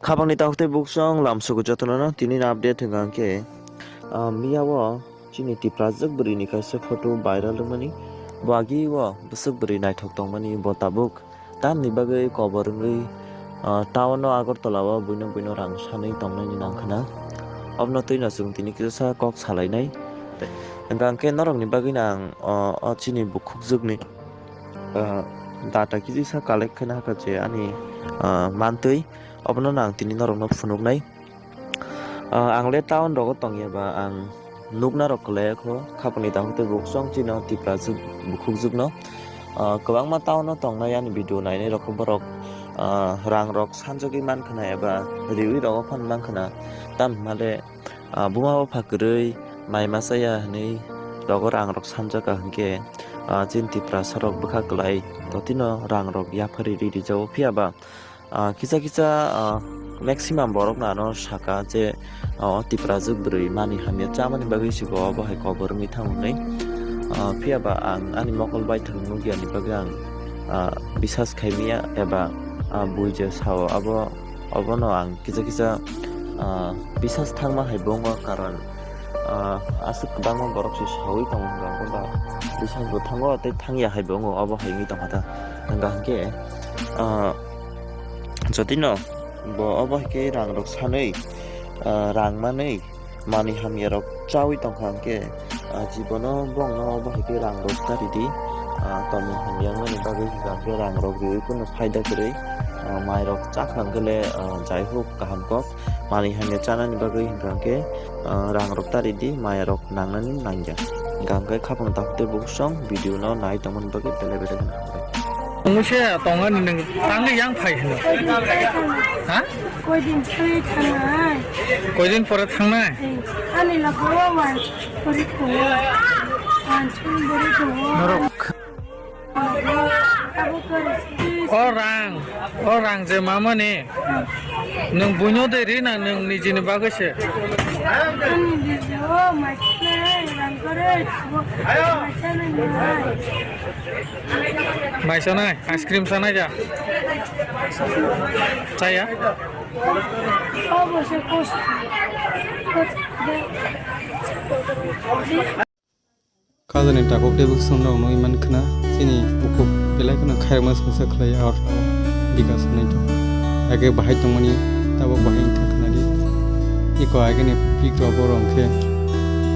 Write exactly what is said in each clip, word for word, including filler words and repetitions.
Khapangni takhuk tei buksong lamsugo jotono tini ni update hwnkha hwnkhe, ah, miyao chini Tiprajwk bwrwini kaisa photo viral wngmani. Bo agi o bwswk bwrwi naithok tongmani, bo tabuk tamni bagwi kobor wngwi, ah, town o Agartala o buino buino rang sanwi tongnaini nangkhwna. Obwno twino chwng tini kisa kok salainai. Hwnkha hwnkhe norokni bagwino ang, ah, o chini bukhukjwkni, ah, data kisa collect khaina hakha je ani, ah, mantwi. Obono no ang tini norokno phunuknai. Ah, ang le town rogo tongya ba ang nukna rok kwlai kho, khapangni takhuk tei buksong chino Tiprajwk bukhukjwkno. Ah, kwbangma town o tongnai ani video nainai rok borok, ah, rang rok sanjagwi mankhwna eba riwi rogo phan mankhwna. Tamhinmale, ah, buma bupha kwrwi mai masa ya hwnwi rogo rang rok sanjak ka hwnkhe, ah, chini Tiprasa rok bwkha kwlai totino rang rok yapharwi ri rijao. Phiya ba, ah, kisa kisa, ah, maximum borok no ano saka je, ah, o Tiprajwk bwrwi mani hamya chamani bagwi se bo obo hai kobor wngwi thango hwnwi. Ah, phiya ba ang ani mokol baithang nukyani bagwi ang, ah, bisas khaimaya eba, ah, buija sao abo, obono ang kisa kisa, ah, bisas thangma hai bo wngo, karon, ah, aswk kwbangma borok se sawi tongo hwnba, hwnba bisas bo thango tei thangya hai bo wngo, obo hai wngwi tongkha ta. Hwnba hwnkhe, ah, jotino bo obo hai khe rang rok sanwi, ah, rang manwi manwi hamya rok chawi tongkha hwnkhe, ah, jibono bongno obo hai khe rang rok ta ridi, ah, tongmung hamya wngmani bagwi hwnkha hwnkhe rang rok riwi kunu phaida kwrwi, ah, mai rok chakha hwnkhe le, ah, jai hok kaham kok manwi hamya chanani bagwi hwnkha hwnkhe, ah, rang rok ta ridi, maya rok nangnani nangya. Hwnkha hwnkhe khapang takhuk tei buksong video no nai tongmani bagwi belai belai kheno hambai. Nwng se tongani nwng tangwi yang phai hino. Ha? Koidin pore thangnai. Koidin pore thangnai? Ani logo o wansuk pore tongo. Wansuk pore tongo. Norok. Abo kore. O rang, o rang je mamani. Nwng buino de ri na nwng nijini bagwi se? Ani nijo mai khe rang kore, mai sanai. Mai sanai, ice cream sanai ja. Chaya? Obo se kos. Kajani takhuk tei buksong rok nugwi mankha na, chini bukhuk belai kheno khairokma songsa khlai, aro bikas hwnwi tong. Age bahai tongmani, tabuk bahai wngkha khwnadi. Iko ageni pik rok borok hwnkhe,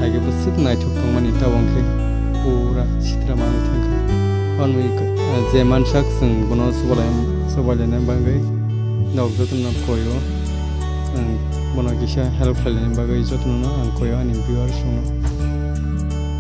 age bwswk naithok tongmani, tabuk hwnkhe pura sitra manwi thangkha. Hwnwi je mansak chwng bono chubalai, chubailana bagwi nok jotono koio. Ang bono kisa help khlaina bagwi jotono ang koio ani viewers rokno.